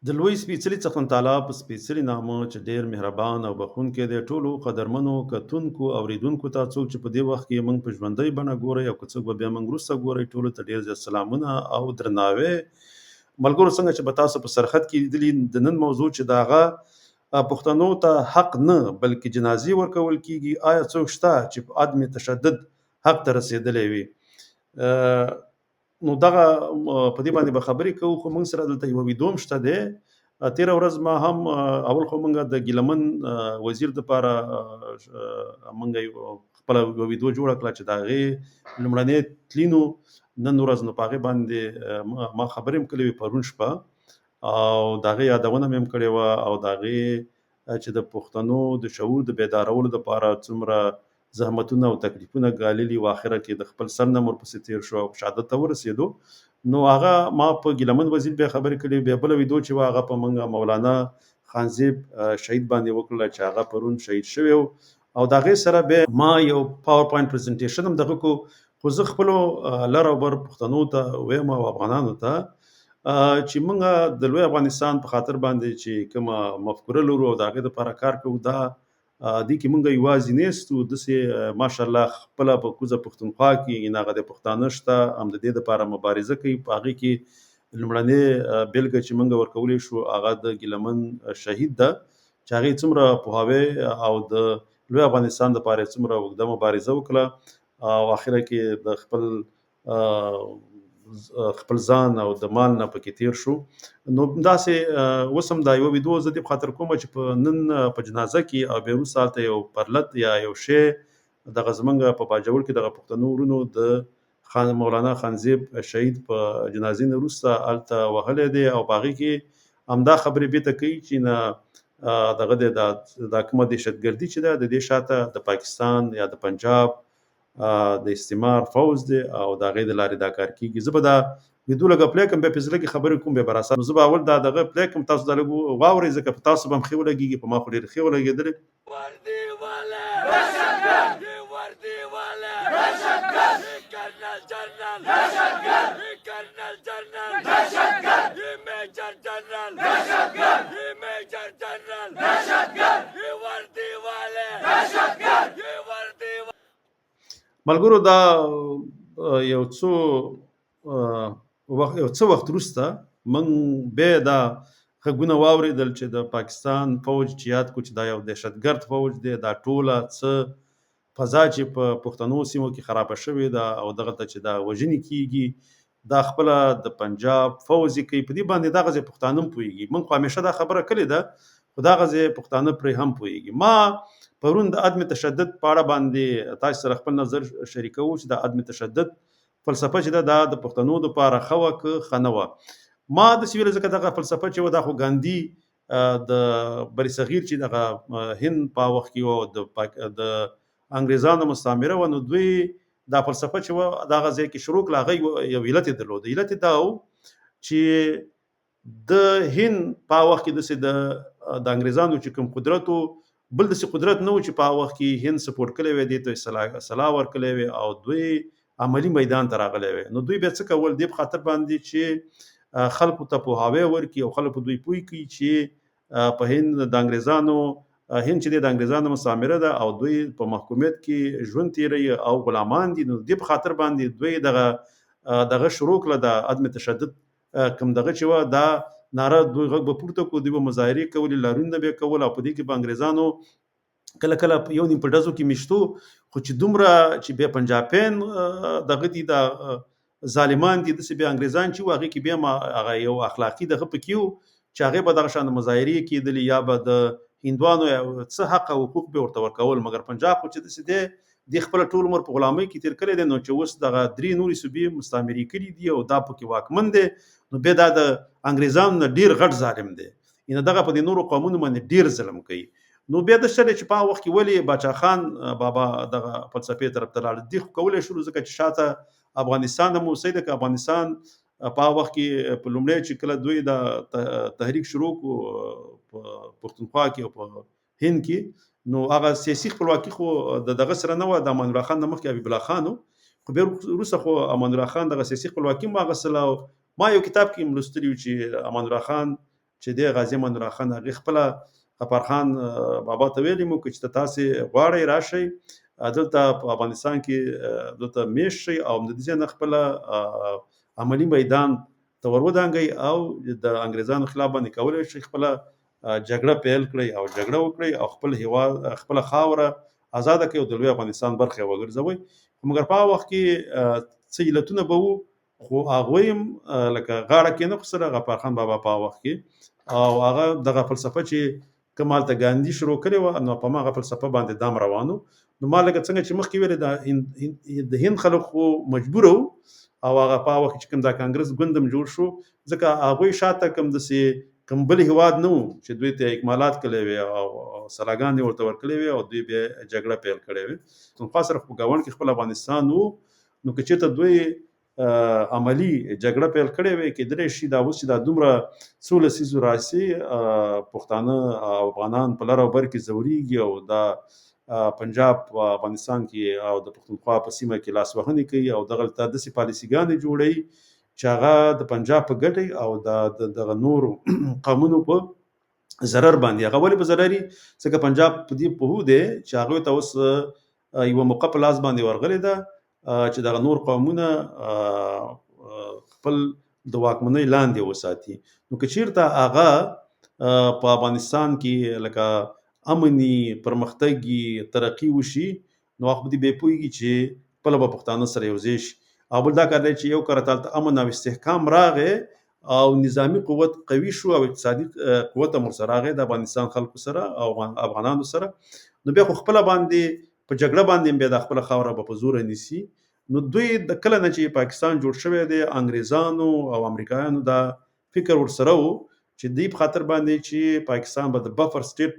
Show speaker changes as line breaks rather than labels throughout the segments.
د لوی سپېڅلي څښتن تعالی په سپېڅلي نامه چې ډېر مهربان او بخښونکی دی، ټولو قدرمنو کتونکو، اورېدونکو ته، څوک چې په دې وخت کې موږ په ژوندۍ بڼه ګورئ او که څوک به بیا موږ وروسته ګورئ، ټولو ته ډېر زیات سلامونه او درناوی. ملګرو، څنګه چې به تاسو په سرخط کې لیدلي، د نن موضوع چې د هغه پښتنو ته حق نه بلکې جنازې ورکول کیږي، آیا څوک شته چې په عدم تشدد حق ته رسېدلی وي؟ نو دغه په دې باندې به خبرې کوو. خو موږ سره دلته یوه ویدیو هم شته دی. تېره ورځ ما هم اول خو موږ د ګیلمن وزیر دپاره موږ خپله یوه ویدیو جوړه کړه چې د هغې لومړنی تلین و نن ورځ، نو په هغې باندې ما خبرې هم کړې وې پرون شپه، او د هغې یادونه مې هم کړې وه، او د هغې چې د پښتنو د شعور د بیدارولو دپاره څومره زحمتونه او تکلیفونه ګاللي او اخره کې د خپل سر نه ورپسې تېر شو او شهادت ته ورسېدو، نو هغه ما په ګیلمن وزیر بیا خبرې کړې. بیا بله ویدیو چې وه هغه په موږ مولانا خانزیب شهید باندې وکړله چې هغه پرون شهید شوی و، او د هغې سره بیا ما یو پاور پوینټ پریزنټیشن هم دغه کو. خو زه خپلو لر او بر پښتنو ته وایم او افغانانو ته چې موږ د لوی افغانستان په خاطر باندې چې کومه مفکوره لرو او د هغې دپاره کار کوو، دا دې کې مونږ یوازې نه یاستو. داسې ماشاءالله خپله په کوزه پښتونخوا کې ان هغه د پښتانه شته هم د دې دپاره مبارزه کوي. په هغې کې لومړنۍ بېلګه چې مونږ ورکولی شو هغه د ګیلمن شهید ده چې هغې څومره پوهاوی او د لوی افغانستان دپاره یې څومره اوږده مبارزه وکړه او اخره کې د خپل ځان او د مال نه پکې تیر شو. نو داسې اوس هم دا یوه ویدیو زه دې په خاطر کوم چې په نن په جنازه کې او بیا وروسته هلته یو پرلت یا یو شی دغه زمونږ په باجوړ کې دغه پښتنو وروڼو د خان مولانا خانزیب شهید په جنازې نه وروسته هلته وهلی دی، او په هغې کې همدا خبرې بیرته کوي چې نه دغه دی دا کومه دهشتګردي چې ده د دې شاته د پاکستان یا د پنجاب د استعمار فوځ دی او د هغې د لارې دا کار کیږي. زه به دا ویدیو لږه پلی کړم، بیا په زړه کې خبرې کوم، بیا به راسره. نو زه به اول دا دغه پلی کړم، تاسو دا لږ واورئ، ځکه په تاسو به هم ښې ولګېږي، په ما خو ډېرې ښې ولګېدلې.
وردی والے دهشتګرد، وردی والے دهشتګرد، کرنل جنرل دهشتګرد، کرنل جنرل دهشتګرد، میجر جنرل دهشتګرد، میجر جنرل دهشتګرد، وردی والے دهشتګرد، وردی.
ملګرو، دا یو څو وخت یو څه وخت وروسته موږ بیا دا غږونه واورېدل چې د پاکستان فوج چې یاد کړو چې دا یو دهشتګرد فوج دی، دا ټوله څه فضا چې په پښتنو سیمو کې خرابه شوې ده او دغلته چې دا وژنې کیږي دا خپله د پنجاب فوج یې کوي. په دې باندې دغه ځای پښتانه هم پوهېږي، موږ خو همیشه دا خبره کړې ده خو دغه ځای پښتانه پرې هم پوهېږي. ما پرون د عدم تشدد په اړه باندې تاسو سره خپل نظر شریکوو چې د عدم تشدد فلسفه چې ده دا د پښتنو دپاره ښه وه که ښه نه وه. ما داسې ویل ځکه دغه فلسفه چې وه دا خو ګاندي د بر صغیر چې دغه هند په وخت کې و د انګریزانو مستعمره وه، نو دوی دا فلسفه چې وه دغه ځای کې شروع کړه. هغه یو علت یې درلود، علت یې دا و چې د هند په وخت کې داسې د انګریزانو چې کوم قدرت و بل داسې قدرت نه و چې په هغه وخت کې هند سپورټ کړی وی، دې ته یې سلا ورکړی وی او دوی عملي میدان ته راغلی وی. نو دوی بیا څه کول، دې په خاطر باندې چې خلکو ته پوهاوی ورکړي او خلکو دوی پوه کړي چې په هند د انګریزانو هند چې دی د انګریزانو مستعمره ده او دوی په محکومیت کې ژوند تېروي او غلامان دي. نو دې په خاطر باندې دوی دغه شروع کړه د عدم تشدد کوم دغه چې وه دا ناره، دوی غږ به پورته کړو، دوی به مظاهرې کولې، لاریونونه به یې کول او په دې کې به انګریزانو کله کله یو نیم په ډزو کې میشتو، خو چې دومره چې بیا پنجابیان دغه دي دا ظالمان دي، داسې بیا انګریزان چې وو هغې کې بیا هغه یو اخلاقي دغه پکې و چې هغې به دغه شان مظاهرې کېدلې یا به د هندوانو څه حق او حقوق به ورته ورکول. مګر پنجاب خو چې داسې دی دې خپله ټول عمر په غلامۍ کې تېر کړی دی، نو چې اوس دغه درې نورې صوبې مستعمرې کړي دي او دا پکې واکمن دی، نو بیا دا د انګریزانو نه ډېر غټ ظالم دی، یعنې دغه په دې نورو قومونو باندې ډېر ظلم کوي. نو بیا داسې چلې چې په هغه وخت کې ولې باچا خان بابا دغه فلسفې طرف ته لاړ، دې خو کولی شول ځکه چې شاته افغانستان هم اوسېده، که افغانستان په هغه وخت کې په لومړی چې کله دوی دا تحریک شروع کړو په پښتونخوا کې او په هند کې، نو هغه سیاسي خپلواکي خو د دغه سره نه وه، د امان الله خان نه مخکې حبیب الله خان و، خو بیا وروسته خو امان الله خان دغه سیاسي خپلواکي هم واخیستله. او ما یو کتاب کې هم لوستلي و چې امان الله خان چې دی غازي امان الله خان هغې خپله غفار خان بابا ته ویلي مو که چې تاسې غواړئ راشئ دلته په افغانستان کې دلته میشت شئ او د دې ځای نه خپله عملي میدان ته ور ودانګئ او د انګریزانو خلاف باندې کولی شئ خپله جګړه پیل کړئ او جګړه وکړئ او خپل هیواد، خپله خاوره آزاده کړئ او د لوی افغانستان برخه یې وګرځوئ. خو مګر په هغه وخت کې څه علتونه به وو، خو هغوی هم لکه غاړه کېنښوستله غفار خان بابا په هغه وخت کې، او هغه دغه فلسفه چې کوم هلته ګاندي شروع کړې وه نو په هماغه فلسفه باندې دام روان و. نو ما لکه څنګه چې مخکې ویلې د هند خلک خو مجبور وو، او هغه په هغه وخت چې کوم دا کانګرس ګوند هم جوړ شو، ځکه هغوی شاته کوم داسې کوم بل هیواد نه و چې دوی ته اکمالات کړی وي او سلاګانې ورته ورکړې وي او دوی بیا جګړه پیل کړې وي. پښتونخوا سره په ګاونډ کې خپل افغانستان و، نو که چېرته دوی عملي جګړه پیل کړې وي، کېدلی شي دا اوس چې دا دومره څو لسیزو راسي پښتانه او افغانان په لر او بر کې ځورېږي او دا پنجاب په افغانستان کې او د پښتونخوا په سیمه کې لاسوهنې کوي او دغلته داسې پالیسیګانې جوړوي چې هغه د پنجاب په ګټه او د دغه نورو قومونو په ضرر باندې. هغه ولې په ضرر؟ ځکه پنجاب په دې پوه دی چې هغوی ته اوس یوه موقع په لاس باندې ورغلې ده چې دغه نور قومونه خپل د واکمنۍ لاندې وساتي. نو که چیرته هغه په افغانستان کې لکه امني پرمختګي ترقي وشي، نو هغه په دې بیا پوهېږي چې خپله به پښتانه سره یو ځای شي. او بل دا کار دی چې یو کرته هلته امن او استحکام راغی او نظامي قوت قوي شو او اقتصادي قوت هم ورسره راغی د افغانستان خلکو سره او افغانانو سره، نو بیا خو خپله باندې په جګړه باندې هم بیا دا خپله خاوره به په زوره نیسي. نو دوی د کله نه چې پاکستان جوړ شوی دی، انګریزانو او امریکایانو دا فکر ورسره و چې دوی په خاطر باندې چې پاکستان به د بفر سټیټ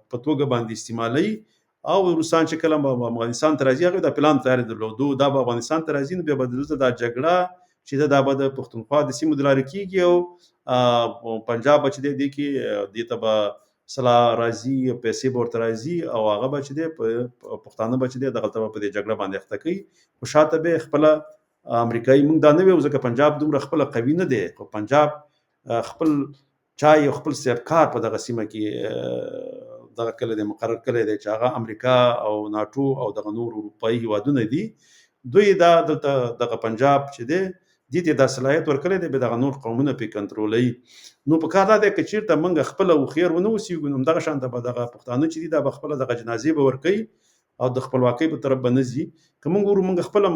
په توګه باندې استعمالوي، او روسان چې کله به افغانستان ته راځي هغوی دا پلان تیاری درلودو، دا به افغانستان ته راځي، نو بیا به دلته دا جګړه چې ده دا به د پښتونخوا د سیمو د لارې کېږي او پنجاب به چې دی دې کې دې ته به سلا راځي، پیسې به ورته راځي او هغه به چې دی پښتانه به چې دی دغلته به په دې جګړه باندې اخته کوي. خو شاته به خپله امریکایي موږ دا نه ویو ځکه پنجاب دومره خپله قوي نه دی، خو پنجاب خپل چای او خپل سیبکار په دغه سیمه کې دغه کلی دی مقرر کلی دی چې هغه امریکا او ناټو او دغه نور اروپایي هیوادونه دي. دوی دا دلته دغه پنجاب چې دی دې ته دا صلاحیت ورکړی دی، بیا دغه نور قومونه پرې کنټرولوي. نو په کار دا دی که چېرته موږ خپله هوښیار ونه اوسېږو، نو همدغه شان ته به دغه پښتانه چې دي دا به خپله دغه جنازې به ورکوي او د خپلواکۍ په طرف به نه ځي. که موږ ګورو موږ خپله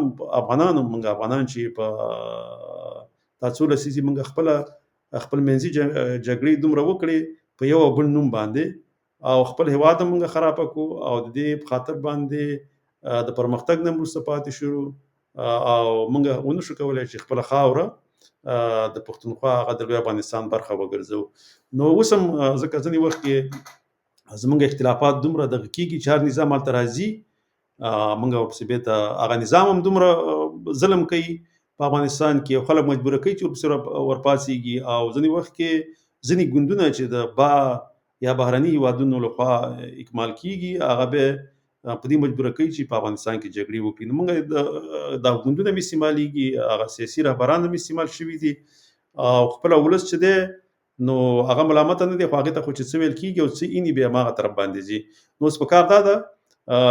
افغانان هم، موږ افغانان چې په دا څو لسیزې موږ خپله خپل منځي جګړې دومره وکړې په یو او بل نوم باندې، او خپل هیواد هم موږ خرابه کړو او د دې په خاطر باندې د پرمختګ نه وروسته پاتې شو او موږ ونه شو کولی چې خپله خاوره د پښتونخوا هغه د لوی افغانستان برخه وګرځوو. نو اوس هم ځکه ځینې وخت کې زموږ اختلافات دومره دغه کېږي چې هر نظام هلته راځي، موږ ورپسې بېرته هغه نظام هم دومره ظلم کوي په افغانستان کې او خلک مجبوره کوي چې ورپسې ورپاڅېږي. او ځینې وخت کې ځینې ګوندونه چې د با یا بهرني هیوادونو لخوا اکمال کیږي، هغه به په دې مجبوره کوي چې په افغانستان کې جګړې وکړي. نو موږ دا ګوندونه هم استعمالیږي، هغه سیاسي رهبران هم استعمال شوي دي، او خپله ولس چې دی نو هغه ملامت نه دی، خو هغې ته خو چې څه ویل کېږي او څه ایني بیا هماغه طرف باندې ځي. نو اوس په کار دا ده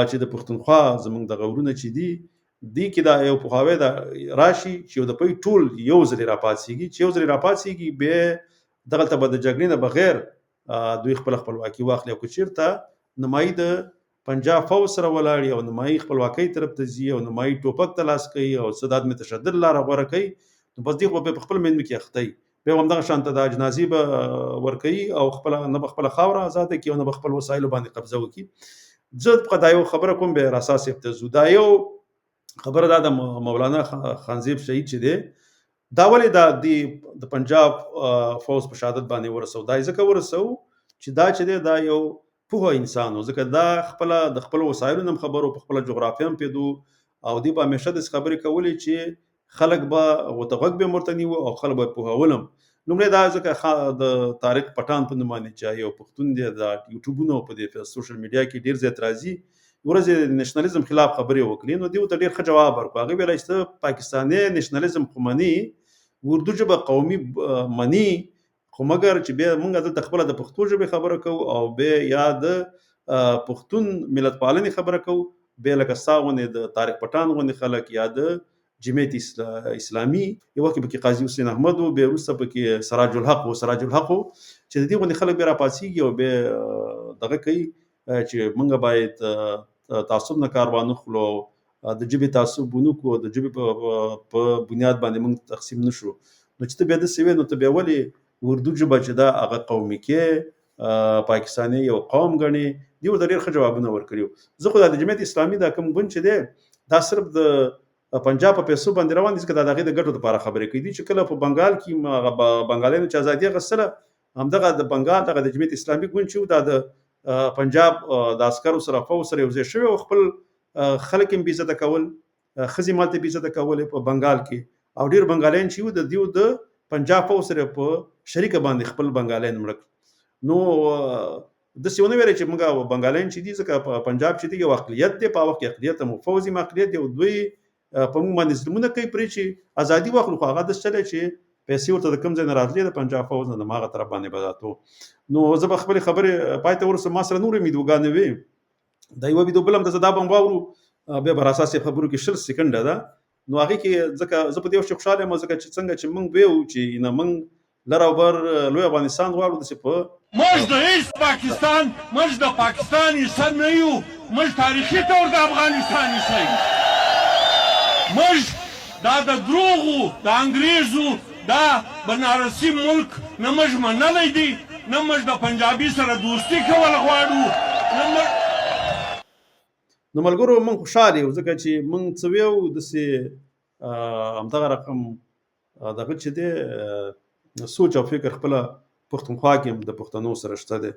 چې د پښتونخوا زموږ دغه ورونه چې دي دې کې دا یو پوهاوی دا راشي چې یو دفعه ټول یو ځلې راپاڅېږي، چې یو ځلې راپاڅېږي بیا دغلته به د جګړې نه بغیر دوی خپله خپلواکي واخلي. او که چېرته نمایي د پنجاب فوج سره ولاړ او نمایي خپلواکۍ طرف ته ځي او نمایي ټوپک ته لاس کوي او څه د عدم تشدد لاره غوره کوي، نو بس دوی خو به په خپل منځ کې اخته وي، بیا همدغه شان ته د جنازې به ورکوي او خپله نه به خپله خاوره ازاده کړي او نه به خپل وسایلو باندې قبضه وکړي. زه په دا یو خبره کوم، بیا راسا صاحب ته ځو. دا یو خبره دا د مولانا خانزیب شهید چې دی، دا ولې دا د پنجاب فوج په شهادت باندې ورسو؟ دا یې ځکه ورسو چې دا چې دی دا یو پوه انسان و، ځکه دا خپله د خپلو وسایلو نه هم خبر و، په خپله جغرافیه هم پوهېدو، او دی به همیشه داسې خبرې کولې چې خلک به ورته غوږ به یې ورته نیوه او خلک به یې پوهول هم. لومړی دا ځکه د طارق پټان په نوم باندې چې یو پښتون دی، دا یوټیوبونو په دې سوشل میډیا کې ډېر زیات راځي، ورځ یې د نشنلیزم خلاف خبرې وکړې، نو دی ورته ډېر ښه جواب ورکړ. هغه ویل چې ته پاکستاني نشنلیزم خو منې، اردو ژبه قومي منې، خو مګر چې بیا موږ دلته خپله د پښتو ژبې خبره کوو او بیا یا د پښتون ملت پالنې خبره کوو، بیا لکه ستا غوندې د طارق پټان غوندې خلک یا د جمعیت اسلامي، یو وخت کې پکې قاضي حسین احمد و، بیا وروسته پکې سراج الحق و، سراج الحق و، چې د دې غوندې خلک بیا راپاڅېږي او بیا دغه کوي چې موږ باید تعصب نه کار وانخلو او د ژبې تعصب ونه کړو، د ژبې په بنیاد باندې موږ تقسیم نه شو. نو چې ته بیا داسې وې، نو ته بیا ولې اردو ژبه چې ده هغه قومي کې پاکستاني یو قوم ګڼي؟ دوی ورته ډېر ښه جوابونه ورکړي. زه خو دا د جمعیت اسلامي دا کوم ګوند چې دی دا صرف د پنجاب په پیسو باندې روان دي، ځکه دا د هغې د ګټو لپاره خبرې کوي. دوی چې کله په بنګال کې هغه بنګالیانو چې ازادي اخیستله، همدغه د بنګال دغه د جمعیت اسلامي ګوند چې دا د پنجاب د عسکرو سره فوځ سره یو ځای شوی او خپل خلک یې بې عزته کول، ښځې مالته بې عزته کولې په بنګال کې، او ډېر بنګالیان چې وو د دیو د پنجاب فوځ سره په شریکه باندې خپل بنګالیان مړه کړل. نو داسې ونه ویل چې موږ بنګالیان چې دي، ځکه په پنجاب چې دی یو اقلیت دی، په هغه وخت کې اقلیت هم فوځ هم اقلیت دی، او دوی په موږ باندې ظلمونه کوي پرې چې ازادي واخلو. خو هغه داسې چلی چې پیسې ورته د کوم ځای نه راتلې، د پنجاب فوځ نه د هماغه طرف باندې به راتلو. نو زه به خپلې خبرې پای ته ورسوم. ما سره نورې ویډیوګانې وې، دا یوه ویډیو بل هم ده، زه دا به هم واورو، بیا به راسا صاحب خبرو کې 20 سیکنډه ده. نو هغې کې ځکه زه په دې وخت کې خوشحاله یم، ځکه چې څنګه چې موږ ویو چې نه موږ لر او بر لوی افغانستان غواړو، داسې په
موږ د هیڅ پاکستان، موږ د پاکستان حصه نه یو، موږ تاریخي طور د افغانستان حصه یو. موږ دا د دروغو د انګریزو دا بنارسي ملک نه موږ منلی دی، نه موږ د پنجابي سره دوستي کول غواړو، نه موږ.
نو ملګرو موږ خوشحال یو، ځکه چې موږ څه ویو داسې همدغه رقم دغه چې دی سوچ او فکر خپله پښتونخوا کې هم د پښتنو سره شته دی.